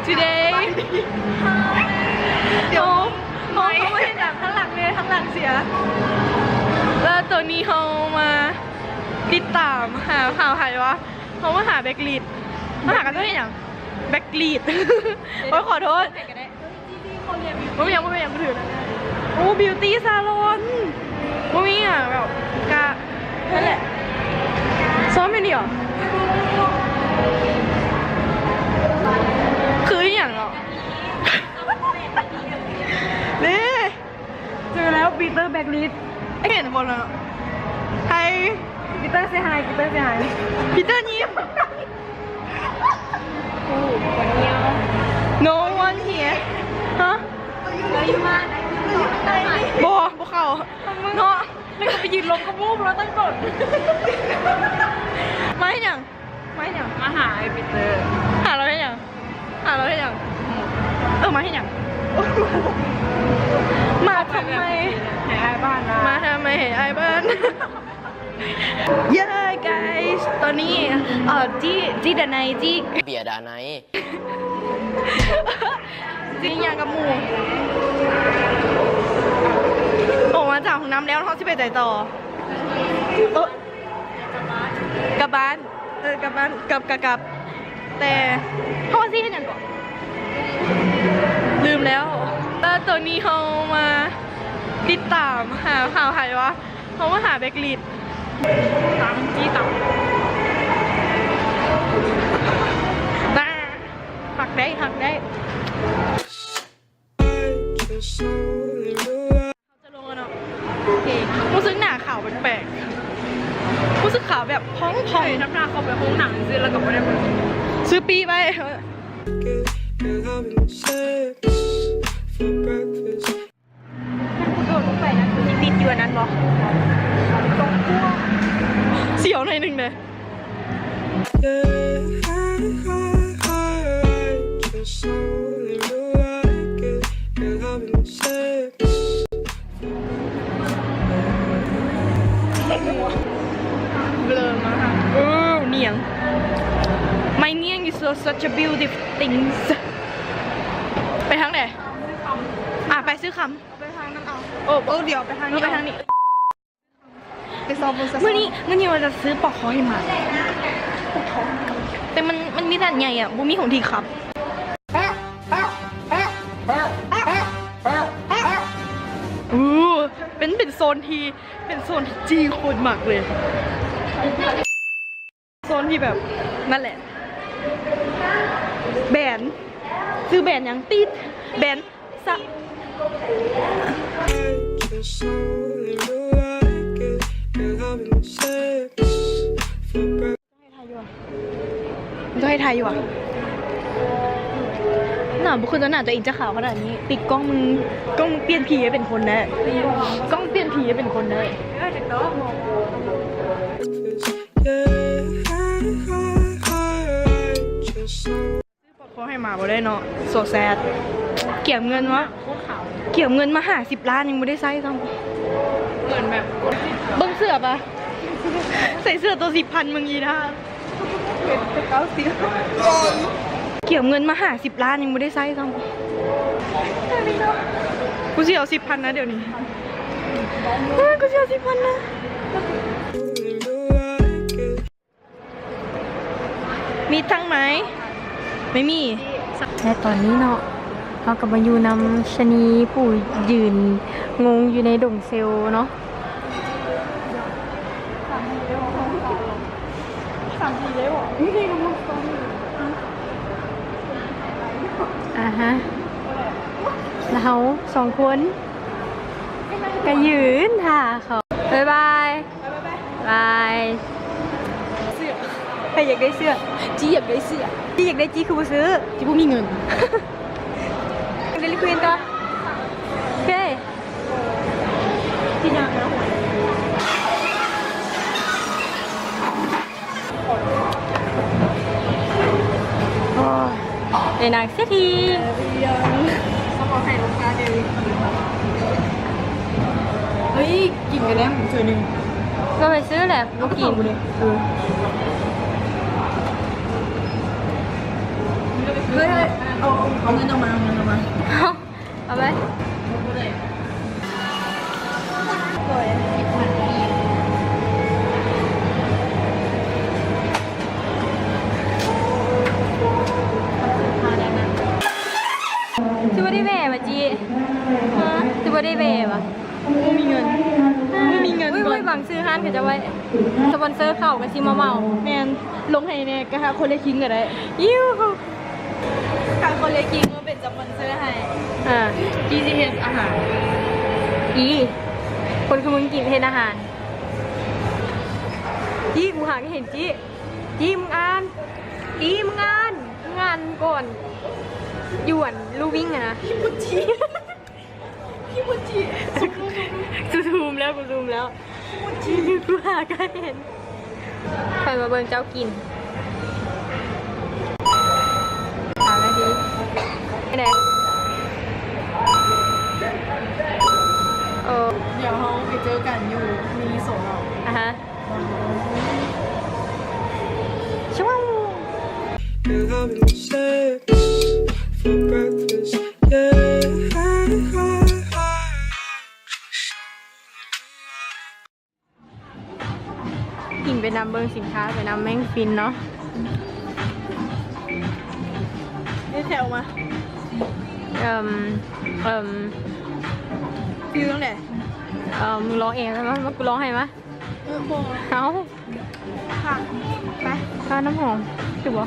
Today ເຮົາ ເຮົາ ເຮົາມາເຮັດຫຍັງ? ທາງຫຼັງເດ ທາງຫຼັງເສຍ. ແລ້ວຕອນນີ້ເຮົາມາຕິດຕາມຫາ ຫາໃຜວະ? ເຮົາມາຫາແບັກລີດ ມາຫາກັນເຮັດຫຍັງ? ແບັກລີດ ໂອ້ຍ ຂໍໂທດ. ບໍ່ເປັນຫຍັງ ບໍ່ເປັນຫຍັງ ກູຖືແລ້ວ. ໂອ້ ບິວຕີ້ຊາລອນ ບໍ່ມີຫຍັງ ແບບ ກະ ນັ້ນແຫຼະ ຊ້ອມຢູ່ນີ້ຫວາ? ຄືອີ່ຫຍັງເນາະ? ເດ້ ເຈີແລ້ວ ປີເຕີ ແບັກລີດ. ເຫັນຄົນແລ້ວ. Hi ປີເຕີ say hi ປີເຕີ say hi. ປີເຕີຍິ້ມ. No one here. ຮະ? ບໍ່ ບໍ່ເຂົ້າເນາະ. ແລ້ວກໍໄປຢືນລົມກັບໝູ່ລາວຕັ້ງດົນ. ມາເຮັດຫຍັງ? ມາເຮັດຫຍັງ? ມາຫາອ້າຍປີເຕີ. ຫາລາວເຮັດຫຍັງ? ຫາລາວເຮັດຫຍັງ? ເອີ ມາເຮັດຫຍັງ? ມາທຳໄມ? ໃຫ້ອ້າຍບ້ານນະ. ມາທຳໄມໃຫ້ອ້າຍບ້ານ? Yeah guys ຕອນນີ້ ເອີ ຈີ ຈີດາໄນ ຈີ ເບຍດາໄນ ຈີຍ່າງກັບໝູ່ ອອກມາຈາກຫ້ອງນ້ຳແລ້ວ ເຮົາຊິໄປໃສຕໍ່? ເອີ ກັບບ້ານ ເອີ ກັບບ້ານ ກັບ ກະກັບ ແຕ່ເຮົາຊິເຮັດຫຍັງເກາະ? ລືມແລ້ວ. ແລ້ວຕອນນີ້ເຮົາມາຕິດຕາມຫາ ຫາໃຜວະ? ເຮົາມາຫາແບັກລີດ ຕາມຈີຕາມ ນາ ຮັກໄດ້ ຮັກໄດ້. ເຮົາຈະລົງແລ້ວເນາະ. ໂອເຄ ຮູ້ສຶກໜ້າຂາວແປກໆ ຮູ້ສຶກຂາວແບບຜ່ອງໆ. ເອີຍ ທຳໜ້າເຂົ້າໄປໂຮງໜັງຊື່ ແລ້ວກໍບໍ່ໄດ້ໄປຊື້ປີ້ໄວ້. ມັນກະໂດດລົງໄປນະ ມີຕິດຢູ່ອັນນັ້ນບໍ່? ຕົງຄົວ ສຽວໜ້ອຍໜຶ່ງເດ້. ເບລີມາກ. ເອີ ນຽງ My ນຽງ is so such a beautiful things. ໄປທາງໃດ? ອ່າ ໄປຊື້ຄຳ. ເອົາໄປທາງນັ້ນເອົາ. ໂອ້ ໂອ້ ດຽວໄປທາງນີ້ ໄປທາງນີ້. ໄປຊອບເບິ່ງຊະ. ມື້ນີ້ ມື້ນີ້ວ່າຈະຊື້ປອກຄໍໃຫ້ໝາ ແຕ່ມັນ ມັນມີແຕ່ອັນໃຫຍ່ອະ ບໍ່ມີຂອງທີ່ຂັບ. ອູ້ ເປັນ ເປັນໂຊນທີ່ ເປັນໂຊນທີ່ຈີໂຄດມັກເລີຍ. ໂຊນທີ່ແບບ ນັ້ນແຫຼະ ແບນ ຊື່ແບນຫຍັງ? ຕິດ ແບນສະ ເຈົ້າໃຫ້ຖ່າຍຢູ່ຫວາ? ເຈົ້າໃຫ້ຖ່າຍຢູ່ຫວາ? ໜ້າບໍ່ຄືເຈົ້າ ໜ້າຕົວເອງຈະຂາວຂະໜາດນີ້. ຕິດກ້ອງ ມຶງ ກ້ອງ ມຶງປ່ຽນຜີໃຫ້ເປັນຄົນແດ່ ກ້ອງປ່ຽນຜີໃຫ້ເປັນຄົນແດ່. ຊື້ປອກຄໍໃຫ້ໝາບໍ່ໄດ້ເນາະ ໂຊແຊດ. ກຽມເງິນວະ ກຽມເງິນມາຫ້າສິບລ້ານ ຍັງບໍ່ໄດ້ໃຊ້ຊ້ຳ. ເໝືອນແບບ ເບິ່ງເສື້ອປະ ໃສ່ເສື້ອໂຕສິບພັນ ມຶງອີ່ຫ່າ. ກຽມເງິນມາຫ້າສິບລ້ານ ຍັງບໍ່ໄດ້ໃຊ້ຊ້ຳ. ກູຊິເອົາສິບພັນນະດຽວນີ້ ເອີ ກູຊິເອົາສິບພັນນະ. ມີຕັງໄໝ? ໄມ່ມີ. ແລະຕອນນີ້ເນາະ ເຮົາກໍມາຢູ່ນຳຊະນີຜູ້ຢືນງົງຢູ່ໃນດົງເຊວເນາະ. ອາຮະ ແລ້ວເຮົາສອງຄົນກໍຢືນຖ້າເຂົາ. ບາຍບາຍ. ບາຍ. ໃຜຢາກໄດ້ເສື້ອ? ຈີຢາກໄດ້ເສື້ອ. ຈີຢາກໄດ້ ຈີຄືບໍ່ຊື້? ຈີບໍ່ມີເງິນ. ເດລີຄວີນຕໍ່. ໂອເຄ. ໂອ້ຍ ໄດ້ນາງເສດຖີ. ເຮີ້ຍ ກິນກັນແດ່ເທື່ອໜຶ່ງ. ກໍໄປຊື້ແຫຼະ ບໍ່ກິນ. ເອີ. ເຮີ້ຍ ເອົາ ເອົາເງິນອອກມາ ເອົາເງິນອອກມາ ເອົາ ເອົາໄປ. ຊິບໍ່ໄດ້ແວ່ຫວາ ຈີ? ຮະ? ຊິບໍ່ໄດ້ແວ່ຫວາ? ບໍ່ມີເງິນ ບໍ່ມີເງິນ. ອຸ້ຍ ອຸ້ຍ ບັງຊື່ຮ້ານເຂົາເຈົ້າໄວ້ ສະປອນເຊີເຂົ້າກໍຊິມາເໝົາ. ແມ່ນ ລົງໃຫ້ແດ່ ກະຫາຄົນລະຄິງກໍໄດ້. ອິ້ວ ກະຫາຄົນລະຄິງມາເປັນສະປອນເຊີໃຫ້. ອ່າ ຈີຊິເຮັດອາຫານ. ອີ ຄົນຄືມຶງກິນເຮັດອາຫານ. ຈີ ກູຫາກໍເຫັນຈີ. ຈີ ມຶງອ່ານ. ຈີ ມຶງອ່ານ ມຶງອ່ານກ່ອນ. ຢູ່ອັນ ລູວິງຫັ້ນນະ. ກູຊູມແລ້ວ ກູຊູມແລ້ວ ກູຫາກໍເຫັນ. ຂ້ອຍມາເບິ່ງເຈົ້າກິນ ສາມນາທີ ເປັນໃດ? ໂອ້ ດຽວເຮົາໄປເຈີກັນຢູ່ມິນິໂຊລາ. ອ່າຮະ ກິນໄປນຳ ເບິ່ງສິນຄ້າໄປນຳ ແມ່ງຟິນເນາະ. ເຮັດແຖວມາ ເອີ່ມ ເອີ່ມ ຟີລຈັ່ງໃດ? ເອີ່ມ ມຶງຮ້ອງເອງ ມາ ມາ ກູຮ້ອງໃຫ້ມາ. ເອີ ບໍ່ ເອົາ ໄປ ທານ້ຳຫອມ ຖືກບໍ່?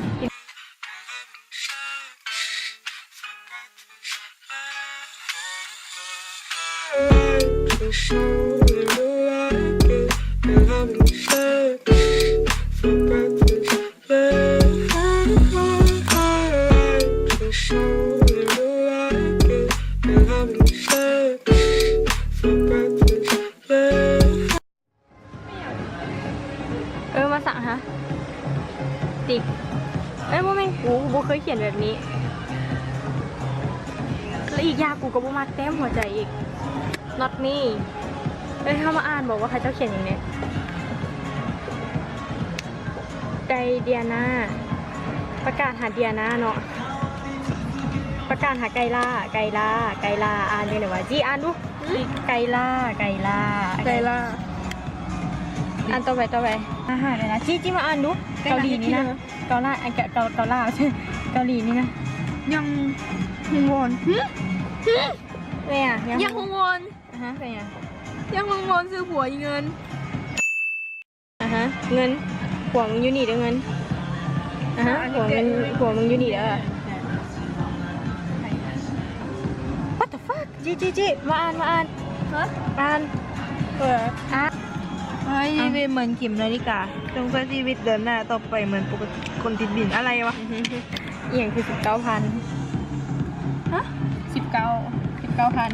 ເອີ ມາສັກຫາ ຕິກ ເອີ ບໍ່ແມ່ນ ກູ ກູບໍ່ເຄີຍຂຽນແບບນີ້ ແລະ ອີກຢ່າງ ກູກໍບໍ່ມັກແຕ້ມຫົວໃຈອີກ. Not me. ເອີ ເຮົາມາອ່ານເບິ່ງວ່າເຂົາເຈົ້າຂຽນຫຍັງແດ່. ໄກ່ເດຍນາ ປະກາດຫາເດຍນາເນາະ ປະກາດຫາໄກ່ລ່າ ໄກ່ລ່າ ໄກ່ລ່າ ອ່ານຈັ່ງໃດວະ? ຈີ ອ່ານດູ. ໄກ່ລ່າ ໄກ່ລ່າ ໄກ່ລ່າ. ອ່ານຕໍ່ໄປ ຕໍ່ໄປ. ອາຫານເດຍນາ ຈີ ຈີ ມາອ່ານດູ. ເກົາຫຼີນີ້ນະ ເກົາລ່າ ເກົາ ເກົາລ່າ ເກົາຫຼີນີ້ນະ ຍັງຮົງວອນ. ຫື? ຫື? ແມ່ນຫຍັງ? ຍັງຮົງວອນ. ອາຮະ ເປັນຫຍັງ? ຍັງຮົງວອນຊື້ຜົວອີເງິນ. ອາຮະ ເງິນ ຜົວມຶງຢູ່ນີ້ເດີເງິນ. ອາຮະ ຜົວມຶງ ຜົວມຶງຢູ່ນີ້ເດີ. What the fuck? ຈີ ຈີ ຈີ ມາອ່ານ ມາອ່ານ. ຮະ? ອ່ານ. ເອີ ອ່ານ. ເຮີ້ຍ ເປັນເໝືອນເຂັມນາລິກາ ຈົ່ງໃຊ້ຊີວິດເດີນໜ້າຕໍ່ໄປເໝືອນປົກກະຕິ ຄົນຕິດດິນ ອະໄລວະ? ອີ່ຫຍັງຄືສິບເກົ້າພັນ? ຮະ? ສິບເກົ້າ ສິບເກົ້າພັນ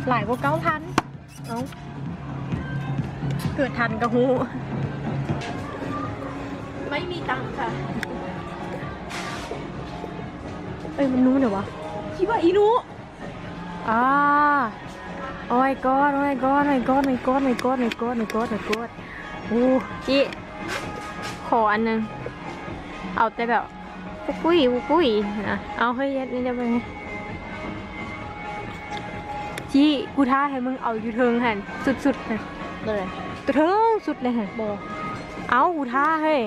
ຫຼາຍກວ່າເກົ້າພັນ. ເອົ້າ ເກີດທັນກໍຮູ້. ໄມ່ມີຕັງຄ່ະ. ເອີຍ ມັນນູ້ນຫວະ? ຄິດວ່າອີນູ້. ອາ Oh my god, oh my god, my god, my god, my god, my god, my god, my god. ໂອ້ ຈີ ຂໍອັນໜຶ່ງ ເອົາແຕ່ແບບ ປຸກປຸ້ຍ ປຸກປຸ້ຍນະ. ເອົາ ເຮີ້ຍ ເຮັດນີ້ໄດ້ບໍ່? ຈີ ກູທ້າໃຫ້ມຶງເອົາຢູ່ເທິງຫັ້ນ ສຸດໆນະ. ໂຕໃດ? ໂຕເທິງສຸດເລີຍຫັ້ນ. ບໍ່ ເອົາ ກູທ້າເຮີ້ຍ.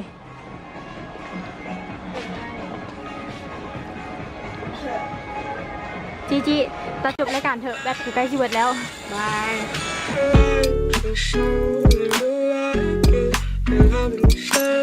ຈີ ຈີ ຕັດຈົບລາຍການເຖາະ ແບັດກູໃກ້ຊິເບິດແລ້ວ. ບາຍ.